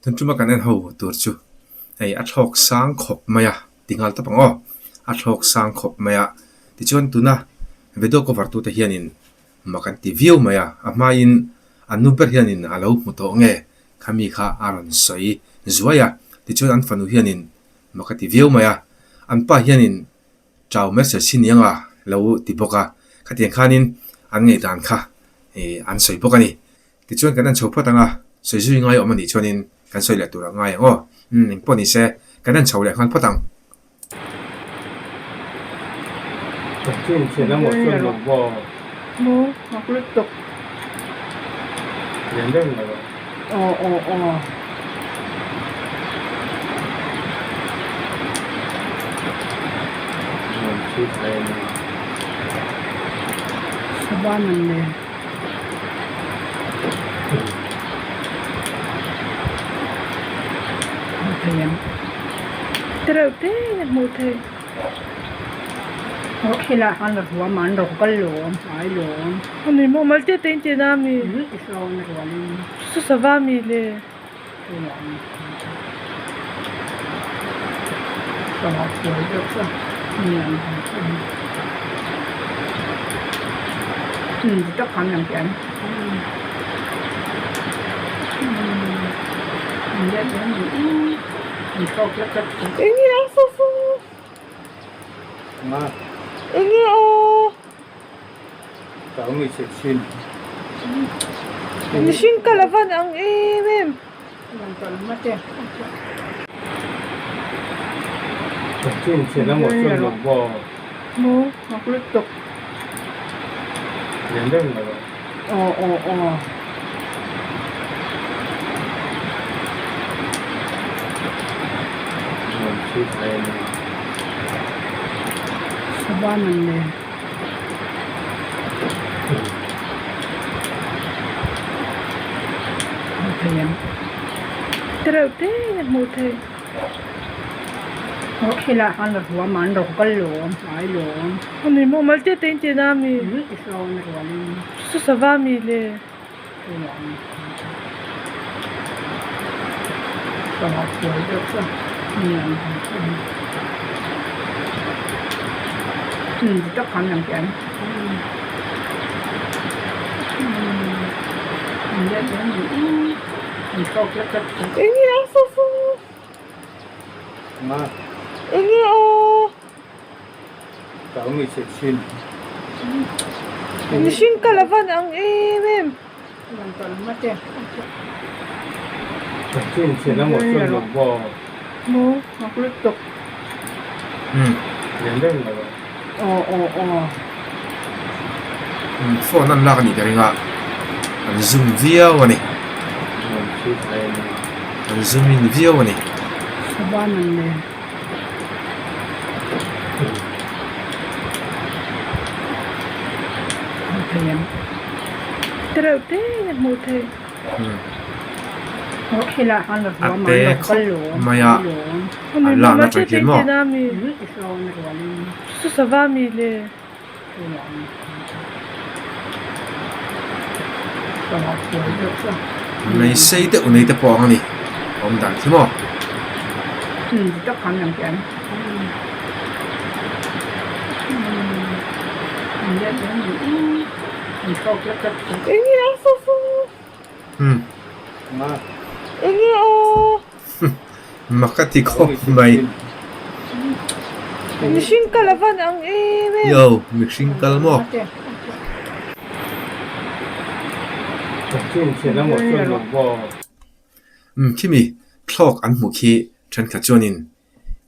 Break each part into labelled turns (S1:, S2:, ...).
S1: Tun tuma kan en ho tur chu hei a thlawk sang khawp mai a ti nghal tawp ang aw a thlawk sang khawp mai a tichuan tuna video cover tute hianin mak an ti viau mai a a hmain an nu ber hianin a lo hmu tawh nge khami kha a rawn sawi zuai a tichuan an fanu hianin mak a ti viau mai a an pa hianin Chau message hi ni anga lo ti bawk a, khatiang khanin an ngaihdan kha ih an sawi bawk a ni. Tichuan kan en chho phawt ang a, sawi zui ngai awm a nih chuanin kan sawi leh tur a ngai ang aw. Umm engpawh ni se, kan en chho leh nghal phawt ang.
S2: Tereuh te in a hmuh theih. Ani maw mal te te in tih na ami? Chu sava ami le? Enge a saw saw? Enge aw? Mihring kal a van ang em em. Tereuh te in a hmuh theih. Ani maw mal te te in tih na ami? Chu sava ami le? Enge a saw saw? Enge aw? Mihring kal a van ang em em.
S1: Phone an lak a nih ka ring a an zoom viau a ni an zoom in viau a ni.
S2: Tereuh te in a hmuh theih.
S1: A te khawp mai a an lakna atang hian maw.
S2: Chu sava mi le.
S1: Mei sei deuh nei te pawh ang a ni awm dan khi maw.
S2: Enge a saw saw? Enge aw?
S1: Mak a ti khawp mai.
S2: Mihring kal a van ang em em.
S1: Yo, mihring kal maw? Umm khimi thlawk an hmuh khi thenkhat chuanin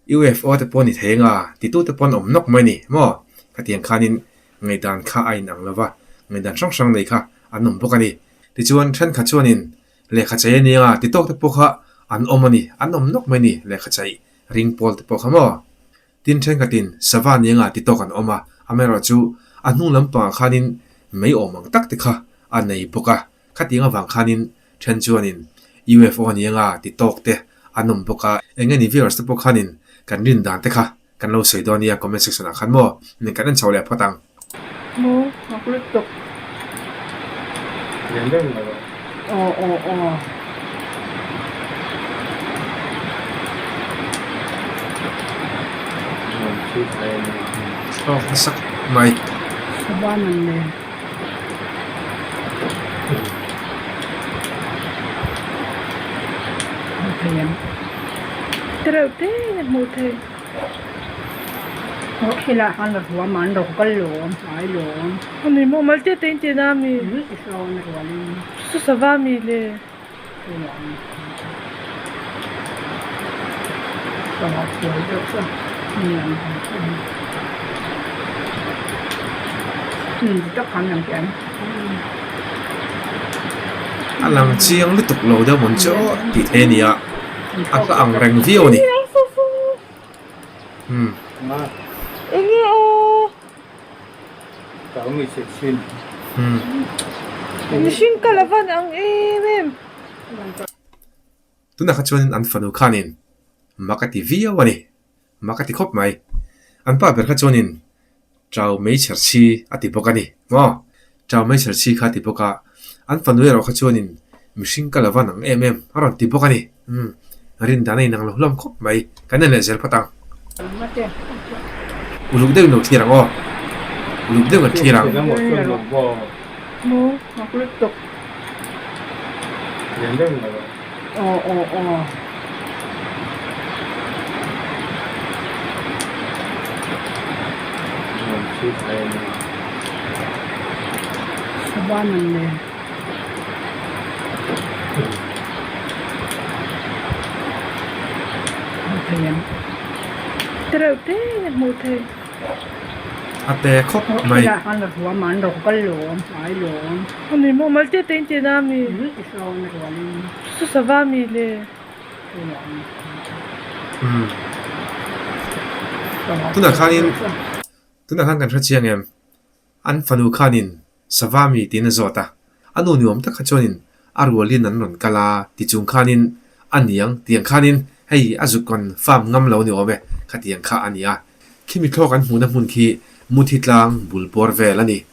S1: UFO te pawh a ni thei anga titute pawh an awm nawk mai a ni maw? Khatiang khanin ngaihdan kha a inang lo va, ngaihdan hrang hrang nei kha an awm bawk a ni. Tichuan thenkhat chuanin lehkha chei a ni anga titawk te pawh kha an awm a ni, an awm nawk mai a ni lehkha chei ring pawl te pawh kha maw? Tin thenkhatin sava ni anga titawk an awm a, amaherawhchu a hnung lampangah khanin mei awm ang tak te kha a nei bawk a. Khatiang avang khanin then chuanin UFO ni anga ti tawk te an awm bawk a, eng nge ni viewers te pawh khanin kan rin dan te kha kan lo sawi dawn nia comment section ah khan maw nen kan en chho leh phawt ang.
S2: Maw mak lutuk. Aw aw aw.
S1: Thlawk hmasak mai.
S2: Tereuh te in a hmuh theih. Ani maw malte te in tih na ami? Chu sava ami le?
S1: A lang chiang lutuk lo deuh mawn chu tih theih a ni a, a hla ang reng viau a ni. Umm.
S2: Mihring ka la van ang em em.
S1: Tunah kha chuanin an fanu khanin mak a ti viau a ni, mak a ti khawp mai. An pa ber kha chuanin Chau Meichher Chhi a ti bawk a ni maw? Chau Meichher Chhi kha a ti bawk a, an fanu erawh kha chuanin mihring ka la van ang em em a rawn ti bawk a ni. Umm, rin dan a inang lo hlawm khawp mai, kan en leh zel phawt ang. Uluk deuhin lo thlir ang aw, uluk deuh kan thlir ang.
S2: Tereuh te in a hmuh theih.
S1: A te khawp mai.
S2: Ani maw malte te in tih na ami? Chu sava ami le?
S1: Umm. Tunah khanin tunah khan kan hre chiang em? An fanu khanin sava mi tiin a zawt a, a nu ni awm tak kha chuanin a rualin an rawn kal a ti chung khanin a niang tiang khanin hei a zuk rawn farm ngam lo ni awm e khatiang kha a ni a, khimi thlawk an hmuhna hmun khi Muthi tlang bul bawr vel a ni.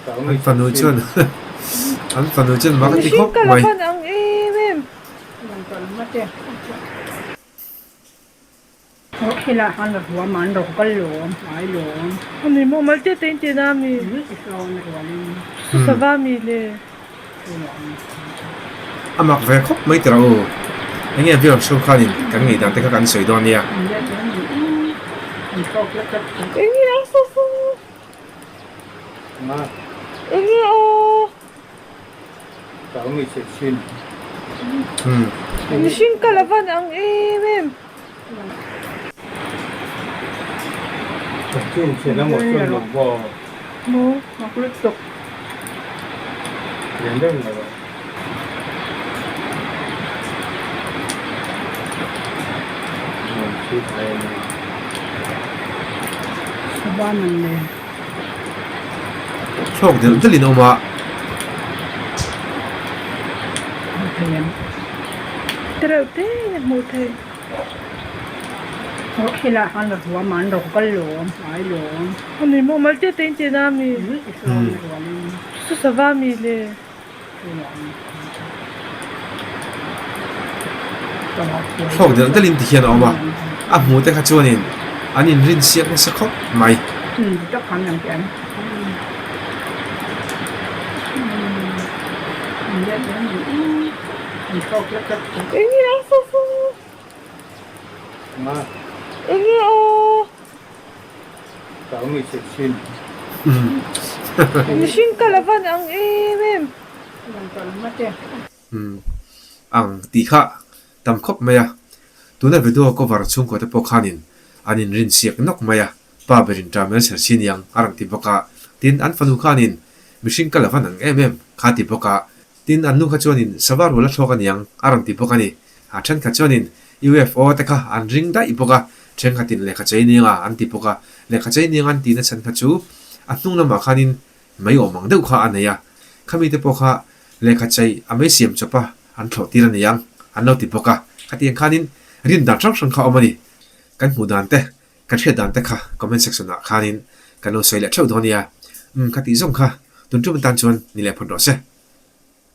S1: An fanu chuan an fanu chuan mak a ti khawp mai.
S2: Ani maw malte te in tih na ami? Chu sava ami le?
S1: A mak ve khawp mai tira u. Eng nge viewers ho khanin kan ngaihdan te kha kan sawi dawn nia.
S2: Mihring ka la van ang em em.
S1: Thlawk delh delh in a awm a.
S2: Tereuh te in a hmuh theih. Ani maw malte te in tih na ami? Chu sava ami le?
S1: Thlawk delh delh in ti hian a awm a, a hmuh te kha chuanin an inrin siak nasa khawp mai.
S2: Mihring ka la van ang em em.
S1: Ang tih kha tam khawp mai a. Tuna video cover chhungkaw te pawh khanin an inrin siak nawk mai a, pa berin ṭam el chher si niang a rawn ti bawk a. Tin, an fanu khanin mihring ka la van ang em em kha ti bawk a. Tin, an nu kha chuanin sava rual a thlawk aniang a rawn ti bawk a ni. A thenkhat chuanin UFO te kha an ring daih bawk a, thenkhatin lehkha chei nianga an ti bawk a. Lehkha chei nianga an tihna chhan kha chu a hnung lamah khanin mei awm ang deuh kha a nei a. Khami te pawh kha lehkha chei a mei siam chawp a an thlawh tir aniang an lo ti bawk a. Khatiang khanin. Rin dan hrang hrang kha a awm a ni. Kan hmuh dan te, kan hriat dan te kha comment section ah khanin kan lo sawi leh theuh dawn nia. Umm ka tih zawng kha tun tum atan chuan ni leh phawt rawh se.